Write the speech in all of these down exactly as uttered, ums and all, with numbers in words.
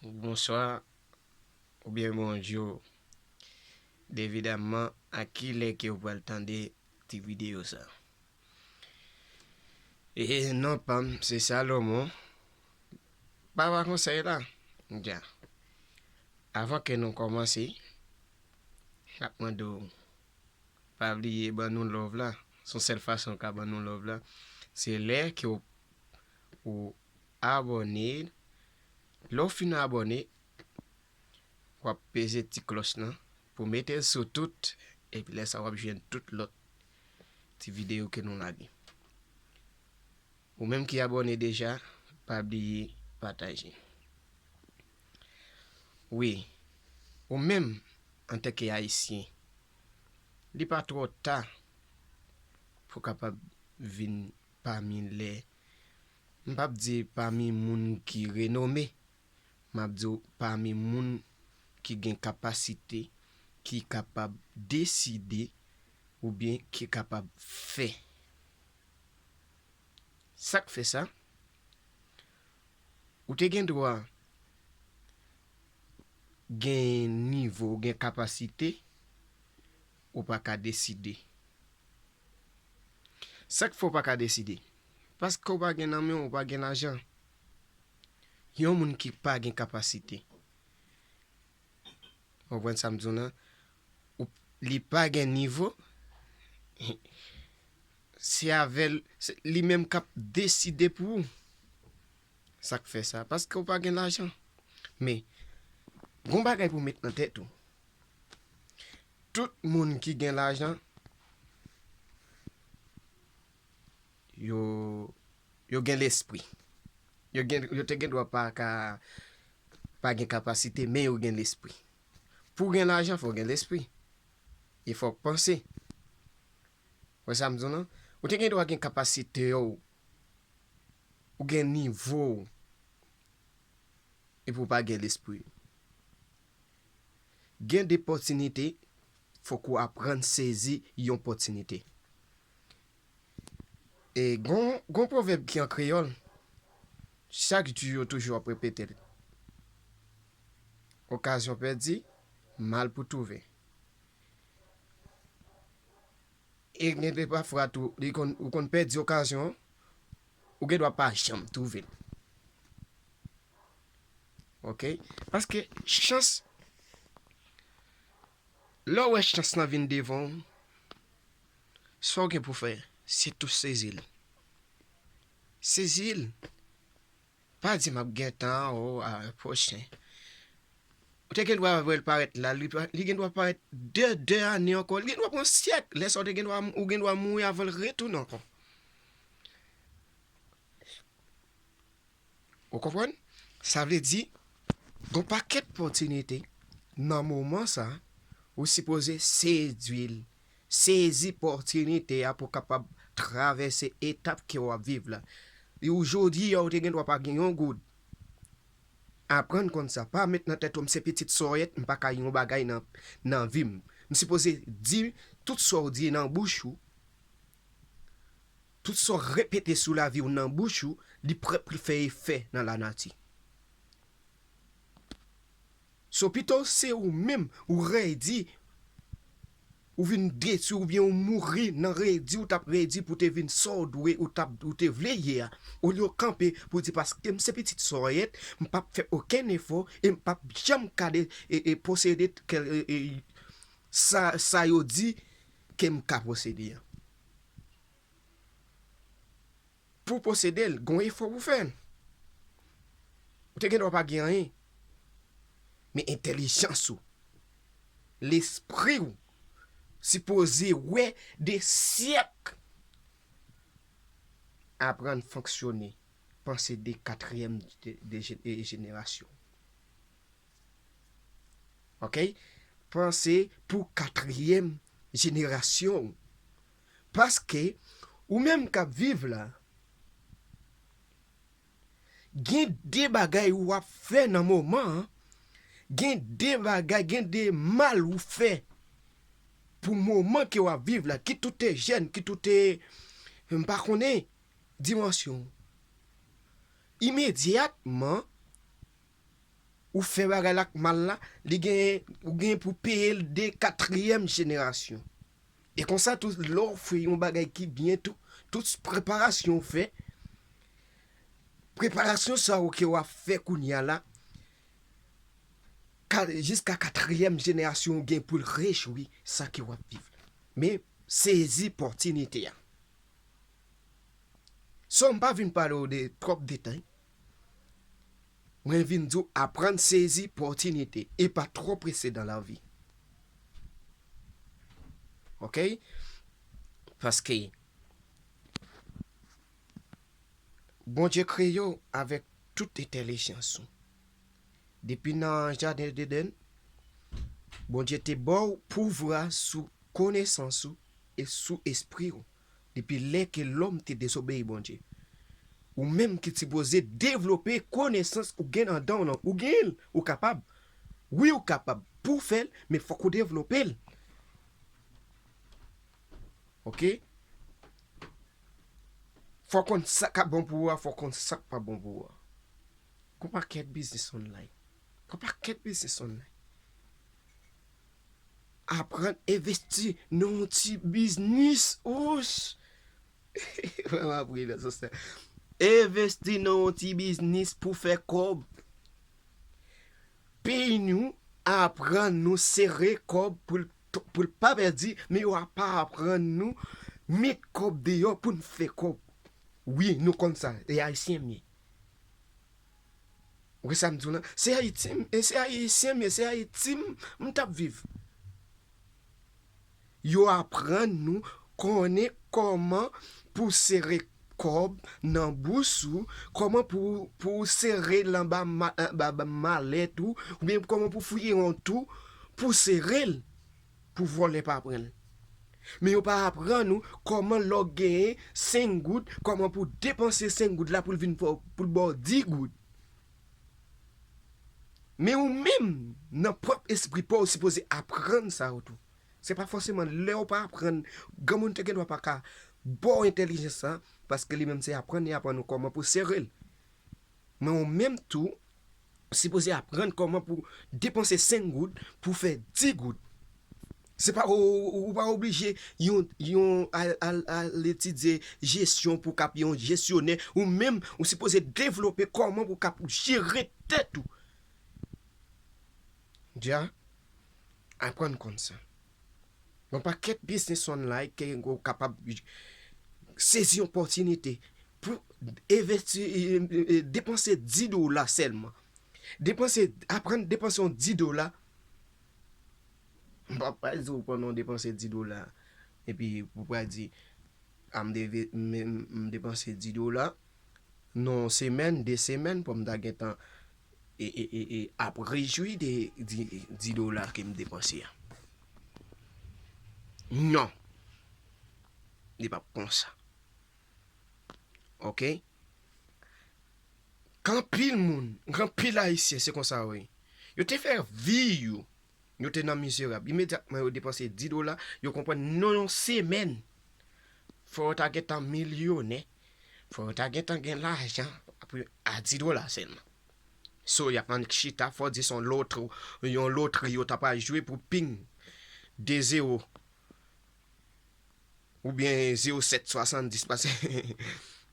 Bonswa, oubyen bonjou, devidaman a kilè ke w pral tande ti videyo sa. E non pa m, se Salomon, papa konsèy la. Dja. Avan ke nou kòmanse, m ap mande w, pa bliye ban nou love la. Se yon sèl fason w ka ban nou love la, se lè ke w, ou abòne. Lè w fin abòne, w ap peze ti klòch lan pou mete l sou tout, epi lè sa w ap jwenn tout lòt ti videyo ke nou lage. Ou menm ki abòne deja, pa bliye pataje. Wi, ou menm antanke Ayisyen, li pa twò ta pou w kapab vin pami lè, m p ap di pami moun ki renome, m ap di w pami moun ki gen kapasite, ki kapab deside, oubyen ki kapab fè. Sa k fè sa? Ou te gen dwa gen nivo, gen kapasite, ou pa ka deside. Sa k fè w pa ka deside? Paske w pa gen nan men w, ou pa gen lajan. Yon moun ki pa gen kapasite, w konprann sa m di w lan? Ou, li pa gen nivo, se avè l, se li menm k ap deside pou ou. Sa k fè sa? Paske w pa gen lajan. Men, gon bagay pou w met nan tèt ou. Tout moun ki gen lajan, yo, yo gen lespri. Yo gen, yo te gen dwa pa ka, pa gen kapasite, men yo gen lespri. Pou w gen lajan, fò w gen lespri. E fò w panse. Wè sa m di w lan? Ou te gen dwa gen kapasite w, ou gen nivo w, epi w pa gen lespri. Gen de pòtinite, fòk ou aprann sezi yon pòtinite. E gon, gon pwovèb ki an kreyòl, chak jou yo toujou ap repete l. Okazyon pèdi, mal pou twouve. E gen de pafwa tou, li konn, ou konn pèdi okazyon an, ou gen dwa pa janm twouve l. Oke? Paske chans, lè w wè chans lan vin devan w, sa w gen pou fè, se tou sezi l. Sezi l. Pa di m ap gen tan, o, a, pwochen. Ou te gen dwa wè l parèt la, li pa, li gen dwa parèt de, de ane ankò, li gen dwa pran syèk. Lè sa w te gen dwa, ou gen dwa mouri avan l retounen ankò. Ou konprann? Sa vle di, gon pakèt pòtinite nan moman sa, ou sipoze sezi l, sezi pòtinite a pou w kapab travèse etap ke w ap viv la. E ou jodi a, ou te gen dwa pa gen yon goud. Aprann konn sa. Pa met nan tèt ou, "M se pitit Sòyèt, m pa ka yon bagay nan, nan vi m." M sipoze di tout sa w di nan bouch ou, tout sa w repete sou lavi w nan bouch ou, li prè pou l fè efè nan lanati. So, pito se ou menm, ou redi, ou vin detwi oubyen ou mouri nan redi ou t ap redi pou w te vin sa w dwe, ou t ap, ou te vle ye a. Olye w kanpe pou w di, "Paske m se pitit Sòyèt, m p ap fè okenn efò e m p ap janm ka de, e, e posede kèl, e, e, sa, sa yo di ke m ka posede an." Pou w posede l, gon efò pou w fè l. Ou te gen dwa pa gen anyen. Men entèlijans ou, lespri w, sipoze wè de syèk aprann fonksyone, panse de katriyèm de, de je-, e, jenerasyon. Oke? Panse pou katriyèm jenerasyon w. Paske ou menm k ap viv la, gen de bagay ou ap fè nan moman an, gen de bagay, gen de mal ou fè pou moman ke w ap viv la, kit ou te jèn, kit ou te, m pa konnen dimansyon. Imedyatman, Ou fè bagay la k mal la, li gen, ou gen pou peye l de katriyèm jenerasyon. E konsa tou, lè w fè yon bagay ki byen tou, tout preparasyon w fè, preparasyon sa yo ke w ap fè kounye a la, ka, jiska katriyèm jenerasyon w gen pou l rejwi sa ke w ap viv. Men, sezi pòtinite a. So, m pa vin pale w de twòp detay. Mwen vin di w aprann sezi pòtinite e pa twò prese dan lavi. Oke? Paske Bondye kreye w avèk tout entèlijans ou. Depi nan jaden Edenn, Bondye te ba w pouvwa sou konesans ou e sou espri w. Depi lè ke lòm te dezobeyi Bondye. Ou menm ki sipoze devlope konesans ou gen anndan w lan. Ou gen l, ou kapab. Wi, ou kapab pou w fè l, men fòk ou devlope l. Oke? Fò w konn sa k ap bon pou ou a, fò w konn sa k pa bon pou ou a. Gon pakèt biznis online. Gon pakèt biznis online. Aprann envesti nan yon ti biznis. Ouch! Vrèman apre nan sans la. Envesti nan yon ti biznis pou fè kòb. Peyi nou aprann nou sere kòb pou l, pou l pa pèdi, men yo pa aprann nou met kòb deyò pou n fè kòb. Wi, nou konn sa, e Ayisyen m ye. Ou wè sa m di w lan? Se Ayiti m, e se Ayisyen m ye, se Ayiti m, m t ap viv. Yo aprann nou konnen kòman pou sere kòb nan bous ou, kòman pou, pou sere l anba ma-, anba, anba malèt ou, oubyen kòman pou fouye yon twou pou sere l, pou vòlè pa pran l. Men yo pa aprann ou kòman lè w genyen senk goud, kòman pou depanse senk goud la pou l vin fè w, pou l ba w dis goud. Men ou menm, nan pwòp espri pa w, ou sipoze aprann sa yo tou. Se pa fòseman lè w pa aprann, granmoun te gendwa pa ka ba w entèlijans sa, paske li menm se aprann li aprann ou kòman pou sere l. Men ou menm tou, ou sipoze aprann kòman pou depanse senk goud pou fè dis goud. Se pa, ou, ou, ou pa oblije yon, yon al, al, al etidye jesyon pou w ka yon jesyonè. Ou menm, ou sipoze devlope kòman pou w ka jere tèt ou. Dja, aprann konn sa. Yon pakèt biznis online ke ou kapab sezi opòtinite pou envesti, e, e, e, depanse dis dola sèlman. Depanse, aprann depanse yon dis dola. M pa pral di w pandan w depanse dis dola, epi ou pral di, a, m deve-, m, m, m depanse dis dola. Nan yon semèn, de semèn, pou m ta gentan e, e, e, e ap rejwi de dis, dis dola ke m depanse a. Non. Li p ap konsa. Oke? Gen anpil moun, gen anpil Ayisyen, se konsa yo ye. Yo te fè vi yo. Yo te nan mizerab. Imedyatman yo depanse dis dola, yo konprann nan yon semèn, fò yo ta gentan milyonè. Fò yo ta gentan gen lajan apre a dis dola sèlman. So, y ap annik chita, fò di se yon lotri, yon lotri yo ta pral jwe pou ping de zewo. Oubyen zewo sèt swasanndis, paske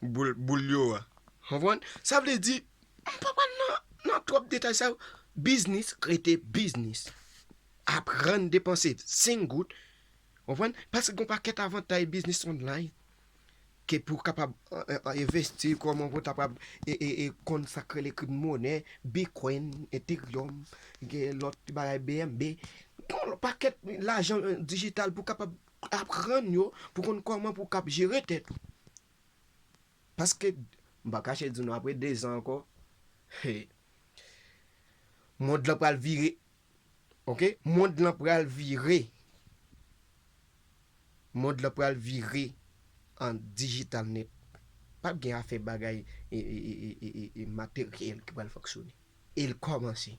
boul, boul yo a. Konprann? Sa vle di, m pa pral nan, nan twòp detay sa yo. Biznis rete biznis. Aprann depanse senk goud. Konprann? Paske gen yon pakèt avantay biznis online. Ke pou w kapab, e, e, envesti, kòman pou w kapab, e, e, e, konn sa k rele kriptomonè, Bitcoin, Ethereum, gen lòt bagay, B N B. Gen yon pakèt lajan, e, dijital pou w kapab aprann yo, pou konn kòman pou w kab jere tèt ou. Paske, m pa kache di nou, apre dezan ankò, he, mond lan pral vire, oke? Mond lan pral vire. Mond lan pral vire an dijital nèt. P ap gen afè bagay, e, e, e, e, e, e materyèl ki pral fonksyone. E l kòmanse.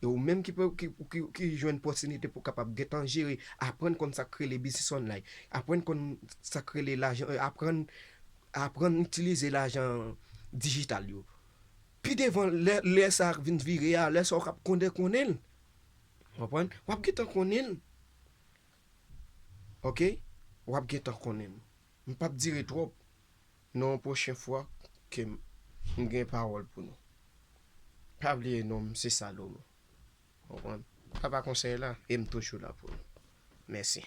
E ou menm ki pe, ki, ki, ki jwenn pòtinite pou kapab gentan jere, aprann konn sa k rele biznis online, aprann konn sa k rele lajan, e, aprann, aprann itilize lajan dijital yo. Pi devan, lè, lè sa vin vire a, lè sa w k ap konnen konnen l. Konprann? W ap gentan konnen l. Ok? W ap gentan konnen l. M p ap dire twòp. Nan yon pwochen fwa ke m, m gen pawòl pou nou. Pa bliye non m se Salomon. Konprann? Papa konsèy la, e m toujou la pou nou. Mèsi.